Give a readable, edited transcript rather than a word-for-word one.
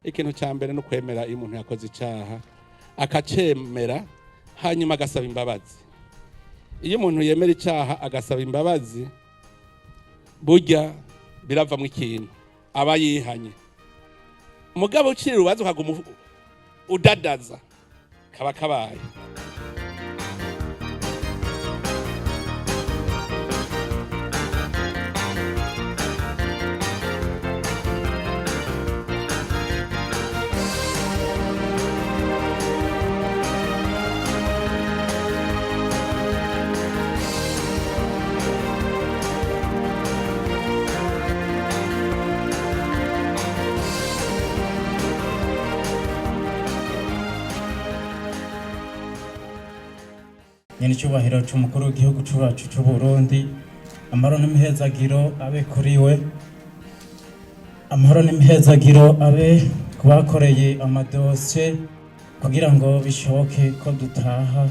Ikintu cya mbere ni ukwemera iyo umuntu yakoze icyaha akacemera, hanyuma agasaba imbabazi. Iyo umuntu yemera icyaha agasaba imbabazi, burya biravamo ikintu, aba yihanye. Mugabo ucira urubanza ukaguma udadaza, kaba kabaye. Nyene icyubahiro c'umukuru w'igihugu cacu c'u Burundi, amahoro n'imihezagiro abe kuri we, amahoro n'imihezagiro abe ku bakoreye amadosiye kugira ngo bishoboke ko dutaha.